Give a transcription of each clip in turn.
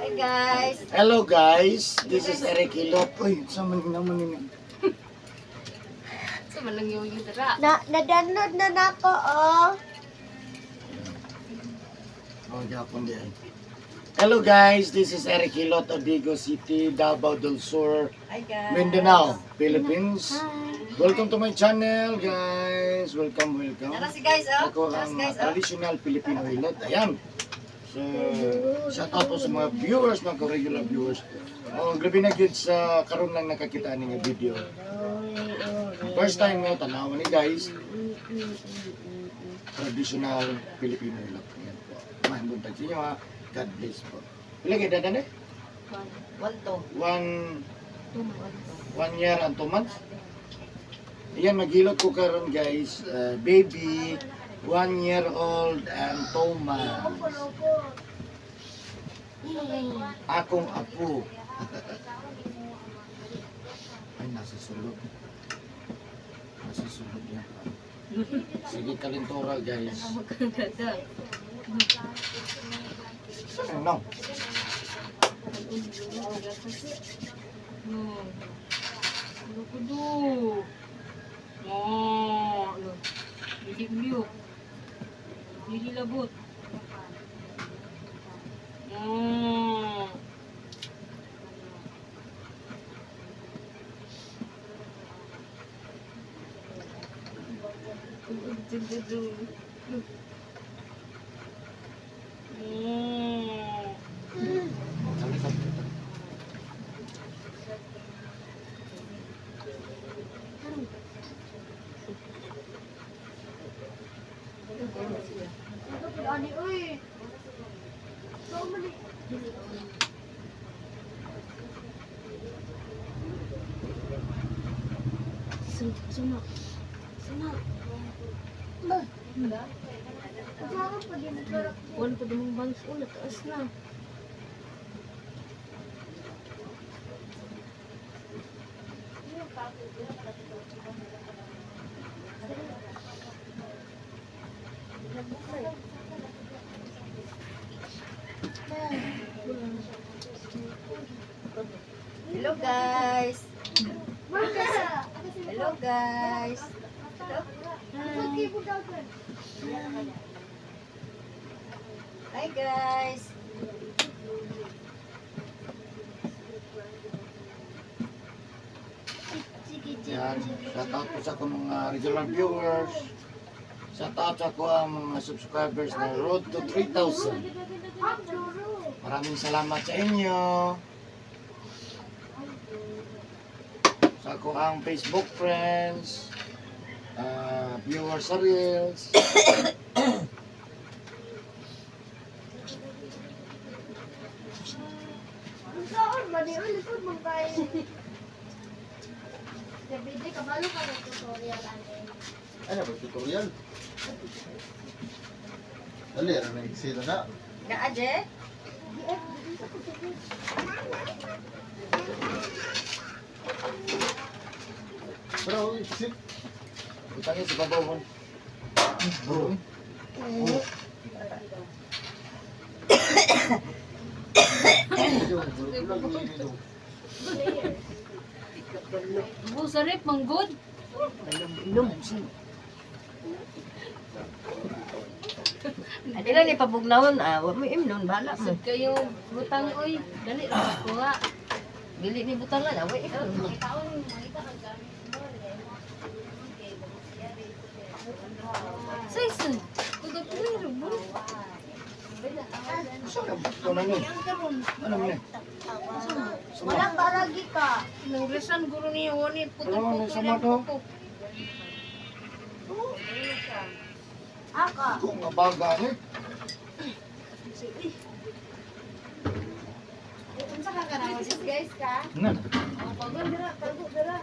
Hi guys. Hello guys, this is Eric Hilot. Uy, sa man naman ini. Sa man lang yung dara. Na na-download na nako oh. Oh, gapon di ay. Hello guys, this is Eric Hilot of Vigo City, Davao del Sur, Hi guys. Mindanao, Philippines. Welcome to my channel, guys. Welcome, welcome. Tara si guys oh. Ako Tara ang si guys oh. traditional Filipino hilot. Ayan. So, shout out po sa mga viewers, mga regular viewers. Oh, grabe na gyud sa karon lang nakakita ani nga video. First time nga tanawan ni guys. Traditional Filipino hilot. Ayan po. Maayong buntag sa inyo ha. God bless po. Pila kay dadan eh? One to. One 2 months. 1 year and 2 months. Ayan, maghilot ko karon guys. Baby, 1 year old and 2 months. Akong apo. Ay, nasa sulod. Nasa sulod yan. Sige, kalintura guys. Maganda. Ano? No. Ano ko do? Oh, ano. Dili mute. Dili labot. Oh. Oh. Ani uy. So many. Suma. Suma. Wala pa dumang bangs. Oh, nataas na. Hello guys. Hello guys. Hello. Hi guys. Yan, shout out po sa akong mga regular viewers. Shout out sa ako ang mga subscribers na Road to 3,000. Maraming salamat sa inyo. Sa ako ang Facebook friends, viewers sa Reels. Saan ba ni ulit man kay? David, kabalo ka ng tutorial ane. Ano ba, tutorial? Dali, ano na Excel na? Naa je? Pero exit. Butangin sa babaw mo. Bro. Oh. Bu, sarip, manggod. Adi lang ni pabugnawon ah, wa mo imnon bala mo. Sud kayo, butang, oy. Dali, ra ko nga. Dili ni butangan ah, wa imnon. Say, sud. Tugot ko rin, bu. Saan ka ito na nun? Ano mo na? Wala baragi ka. Nangresan guro niya, wani, Ano, putol-putol sama lang to? ko. Aka. Kung nga baga ni. Unsa ka kanang guys ka? Na. Pagod dira, pagod dira.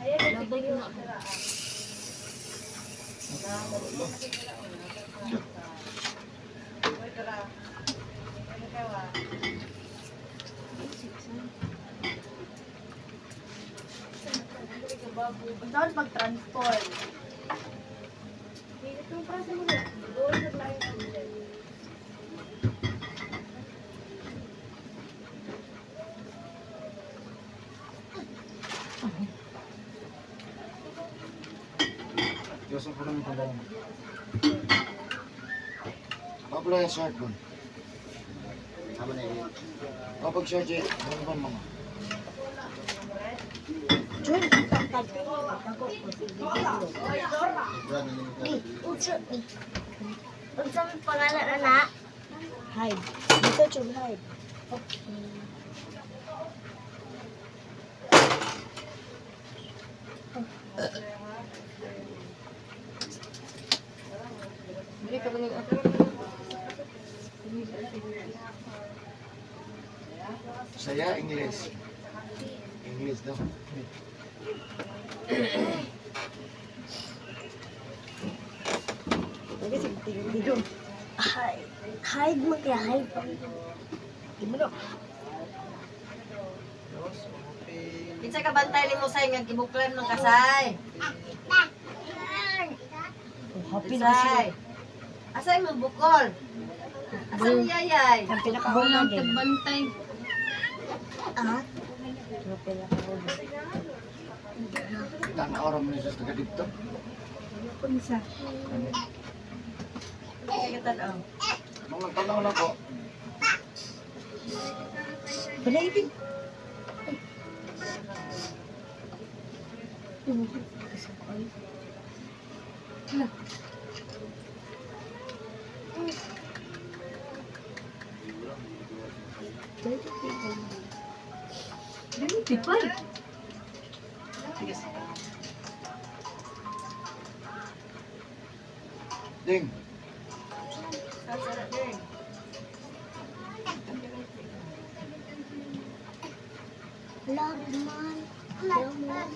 Ayan, Labay ko na. Saan pag-transform? Itong frase mo na. Doon sa tayo. Pala. Pablo yung shirt mo. Tama na yun. Kapag shirt eh, ano ba mga? Jun, pagtago ko sige. Brand na yung Di, unsa ni. Unsa may pangalan ana? Hide. Dito Jun, hide. Okay. Dili ka ba? Saya English. English daw. Lagi sige tingin. Hide. Hide mo kaya hide. Di mo na. Kinsa ka bantay nimo say nga gibuklan man kasay? Oh, happy na siya. Say. Asay mo bukol? Asa ni yayay? Ang pinakauna Walang din. tagbantay. Ah, Ang pinakauna. Tanaw ra mo ni sa taga dito. Unsa? Ano? Kinsa ka tan-aw? Nung nagtanaw na ko, Panaibig. Dili tipay. Ding. love man. Love man.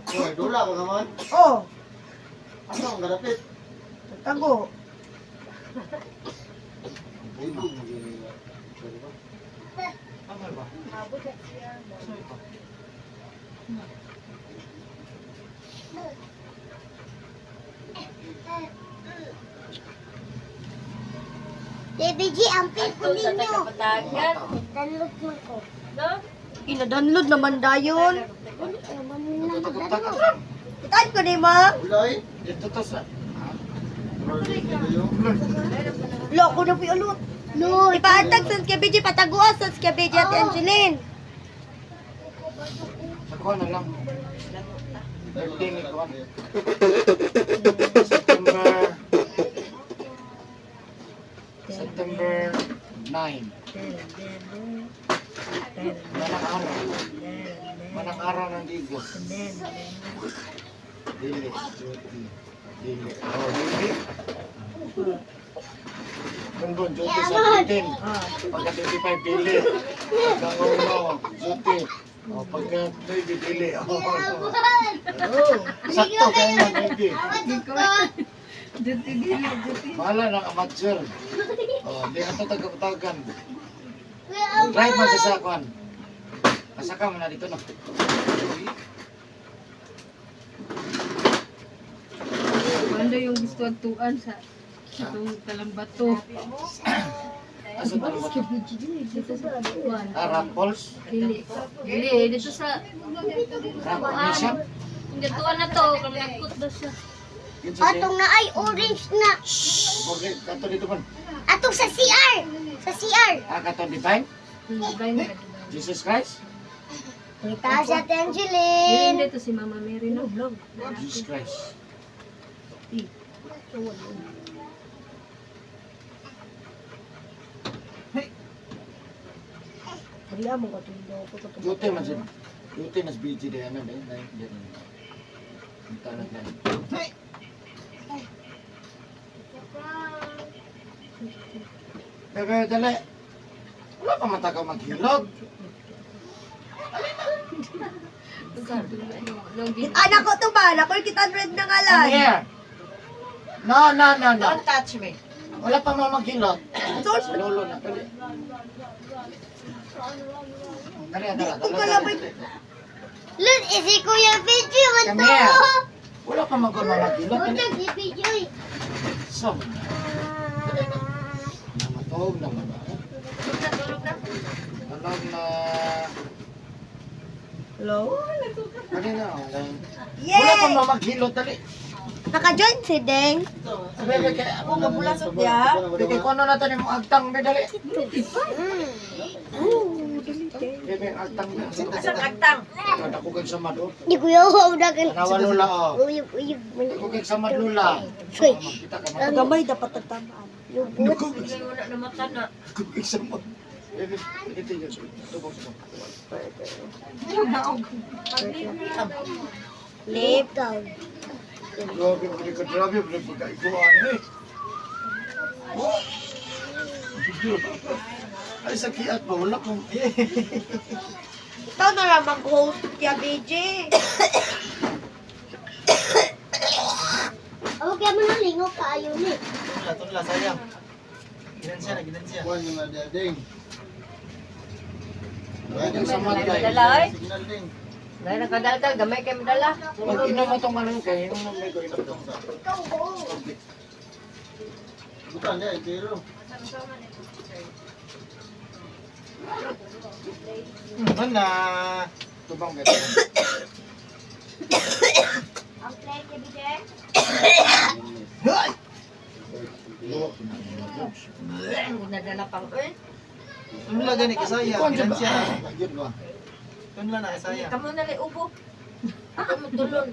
Hoy, dula ko naman. Oh, Ano ang garapit? tago. Tama ba? Saan ito? Baby G, ang ko Ato sa ninyo. tagapatagan. Download mo ko. No? Ina-download naman dayon. Ito to taga. Kitaan ko ni ma. Wala eh. Ito to sa Lo, ko na po ulot. No, Ipaatag sa SKBG, pataguan sa SKBG at Angeline. Sa kuha na lang. Birthday ni kuha. September September 9. Manang araw. Manang araw ng Digos. Dili, duty. Dili. Oh, dili. Bun duty sa 15. Pagka 25, dili. Pagka uno, duty. Oh, pagka 9, dili. Oh, Oh. sakto kayo na, baby. Duty dili, duty. Bahala na amateur. Oh, di ato tagapatagan. Mag-drive man sa sakuan. Kasaka man na dito no. Wala yung gusto agtuan sa itong talambato. Asa to ba? Dito sa tuan. Ah, Rock Falls. Dili. Dili dito sa Rock Mission. Yung gatuan na to, kami nagkut daw siya. Yun sa Atong na ay orange na. Okay, kato dito man. Atong sa CR. Sa CR. Ah, kato divine. Divine na. Jesus Christ. Kita sa Dili Angeline. dito si Mama Mary no. Jesus Christ. Wala mo katundo ko to. Duty man siya. Duty mas BG din ano din. Nine din. Kita na yan. Bebe, dali. Wala pa man ka maghilot. Anak ko to ba? Nako kita red na Come ngalan. here. No, no, no, no. Don't touch me. Wala pa mo maghilot. Sus, Sa lolo na. Dali. Dali, dali, Di ko dali, kalabay. dali. Look, eh, si Kuya PG, Come man here. to. Wala pa maghilot. Dali. Utang si PG. oy. So, namatog naman. Tulog na, tulog na. Tulog na. Hello? Dali na. Wala pa Yay! mamaghilot, dali. Naka-join si Deng. Bebe, kay Ako kabulasot ya. Bebe, kung ano na tayo mong agtang, be, dali. Bebe, agtang. Asang agtang? Ako kag sa mado. Di ko yaw dagan. Tanawa lula, oh. Uyub uyub. Ako kag sa lula. Uy. Makita ka man. Gamay dapat tatamaan. Lubot. Hindi wala na mata na. Ako kag sa mad. Bebe, ito yun. Tubog sa Lip down. Grabe, grabe, grabe, grabe, pagkaiguan eh. Oh. Ay, sa kiat ba? Wala kong... Ikaw na lang mag-host kaya BJ. Ako kaya mo nang lingo kaayo ni. Tunla, tunla, sayang. Ginansya na, ginansya. Kuan yung mga ding. Ang samad guys. Dala ay. Signal ding. Dahil nakadaldal, gamay kay madala. Pag inom mo itong ano kay inom mo may ko inom itong. Ikaw host. Bukan dia, pero. Mana? Tubang may Ang play kay BJ. Hoy! Nadala pang oy. Tunla gani kasaya, Kuan siya ba? ginansya na. Yun ba? Tunla na kasaya. Kamo na lay ubo. Kamo tulon.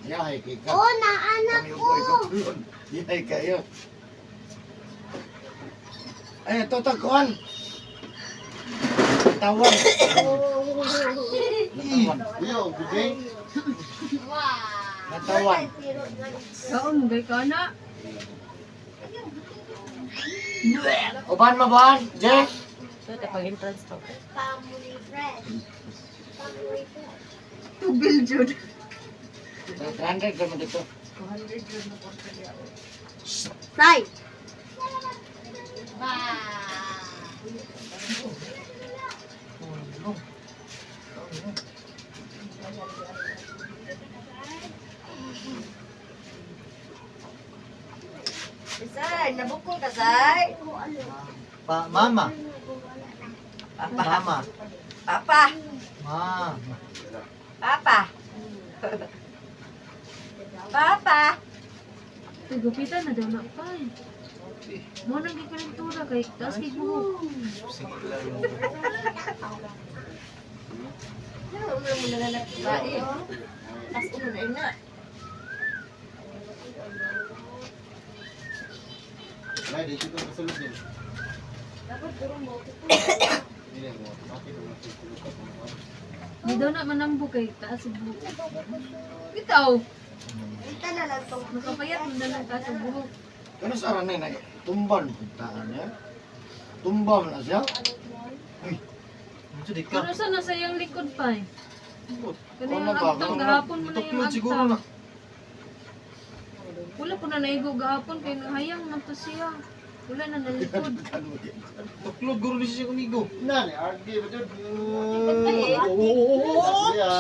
Yahay kay ka. Oh, naanak Kami ko. ubo ikaw tulon. Yahay kayo. Ay, ito to, kuan. Tawan. Natawan. Yo, BJ. Natawan. Kaon mo gay ka na. Uban mabuhan, Jeff. So, tapang entrance to. Family friend. Family friend. Tubil jud. 300 naman dito. 200 jud na kwarta diya. Tay. Say, nabukol ka, Say. Pa, mama. Papa. Mama. Papa. Mama. Papa. Papa. Tugupitan na daw na pa. Mo nang gikalentura kay taas kay buhok. Sige lang. Ano mo na lang bae? Tas ulo na ina. Ay, di ko kasulod din. Dapat durong mo. Hindi mo. Okay, mo sulod ka kung ano. Di daw na manambo kay taas sa buhok. Bitaw, Ita na lang tong nakapayat mo na lang taas sa buhok. Kano sa aran na tumban puntaan niya. Tumba man na siya. Medyo di ka. Pero sa nasa iyang likod pa eh. Kani Ano yung ba? agtang gahapon mo na yung Tuklod siguro na. agtang. Wala po na naigo gahapon kay nahayang man to siya. Wala na nalikod. Tuklod guro ni siya kumigo. Na ni RD ba dud? Ay, Ya.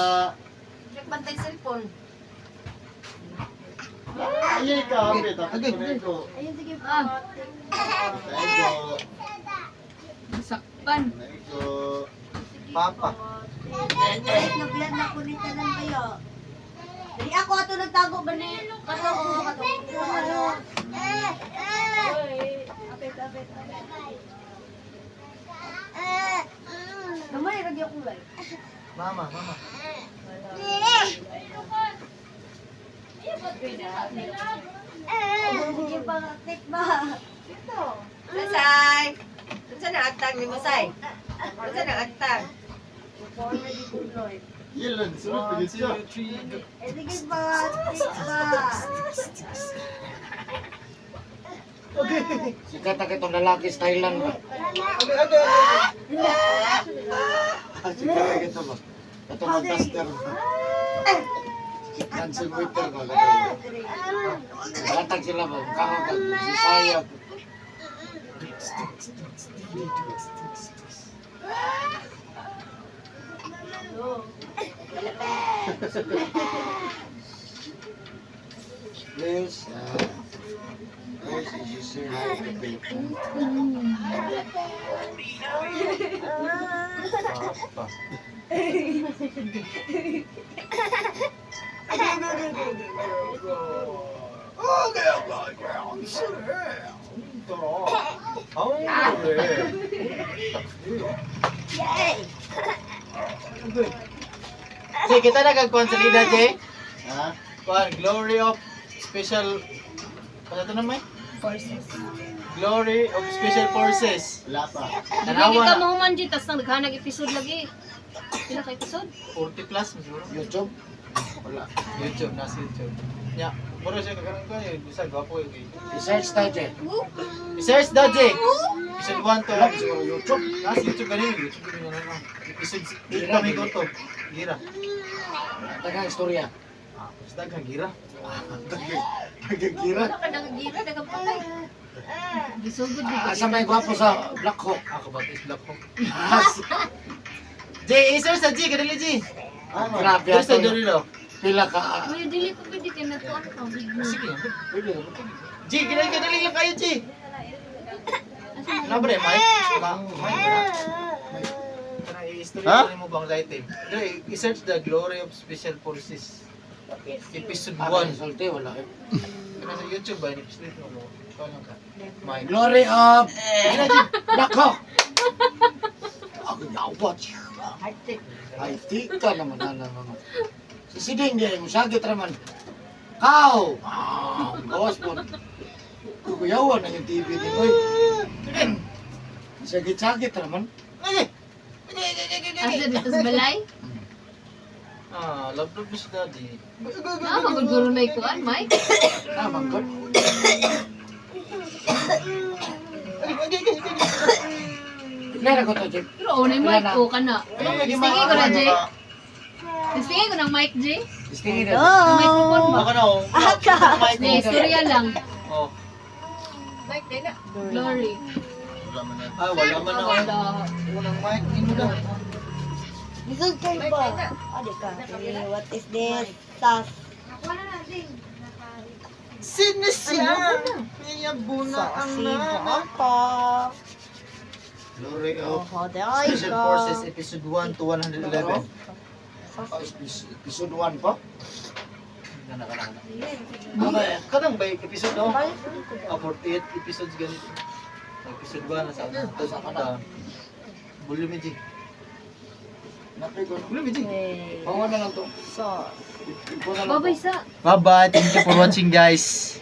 Nagbantay cellphone. Ay ka, ambe tapos Agay. ko ko. Ayun, sige. Ah, Naigo. sakpan. Naigo. Papa. Ay, nabiyad na ko ni tanan kayo. Dali ako ato nagtago ba ni? Kato ko kato. Ano? Eh, eh. Apit, apit, apit. Eh, Gamay, ragi akong live. Mama, mama. Sige pa, tik ba? Say. Unsa na agtang nimo, Say? Unsa na agtang? Yelon, sulod pa siya. 2, 3, go. Eh, sige pa, tik ba? Sikat na kitong lalaki sa Thailand ba? Okay, okay, okay. Sikat na kito ba? Ito mag-duster ba? Dancing waiter ba? Latag sila ba? Kaon ka. Si Saya. Please, please, if you say hi to Philippines. Papa. Jay, kita na kag sa lida, Jay. Ha? Kuan, Glory of Special. Ano ito naman? Forces. Glory of Special Forces. Wala pa. Hindi Tanawa ka na. mahuman, Jay, tas nang naghanag episode lagi. Pila ka episode? 40 plus, siguro. YouTube? Wala. YouTube, nasa YouTube. Nya, muro siya kagaran ko eh. Bisa, gwapo eh. I-search tayo, Jay. I-search daw, Jay. Episode 1 to. Wala pa siguro YouTube. Nasa YouTube kanina, YouTube kanina na lang. Episode 8 kami ko to. Gira. Tagang istorya. Ah, basta daghang gira. Tagagira. Wala ka nang gira, dagang patay. Gisugod di Asa may gwapo sa Black Hawk? Ako ba is Black Hawk? Ah, Jay, i-search sa G, kadali G. Grabe Search sa ato. Dorilo. Pila ka. Ah. Uy, dili ko pwede kay natuan ka. Sige. Pwede naman. G, kadali kadali lang kayo, G. Ano ba rin, Mike? Mike ba na? Kana i-story Ha? mo bang item? Dre, i-search the Glory of Special Forces. Episode Ah, 1. Sulti, wala. Eh. Kana sa YouTube ba, in-episode mo. Ikaw lang ka. Mike. Glory of Sige na, G. Black Hawk! Ako yawat. Ay, tika naman na naman. Si Siding di, musagit raman. Kaw! Ah, gawas po. Kukuyawan ang yung TV ni Boy. Sagit-sagit raman. Asa dito sa balay? Ah, love love mo si daddy. Na, maguguro na ikuan, Mike. Tamang god. Lera ko to, Jeff. Pero oh, na Wala mic na. ko ka na. Tistingin ko na, Jay. Tistingin ko ng mic, Jay. Istingin na. Ang microphone ba? Ako na, oh. Aka! Hindi, istorya lang. Oh. Mike, dahil na. Glory. Ah, wala man na. Wala. Unang mic, ino na. Lisod kayo ba? Adi ka. Eh, what is this? Sas. Sino siya? Kaya buna ang Sasi. na. Ka. Glory of Oh, dahil Special ka. Forces Episode 1 to 111. Oh, episode 1 pa. Kana kana kana. Kanang ba episode no? Ah, 48 episodes ganito. Episode 1 nasa una. Tapos down. Volume G. Napay ko. Volume G. Pawa na lang to. So, Ipo na lang to. Babay sa. Bye bye. Thank you for watching, guys.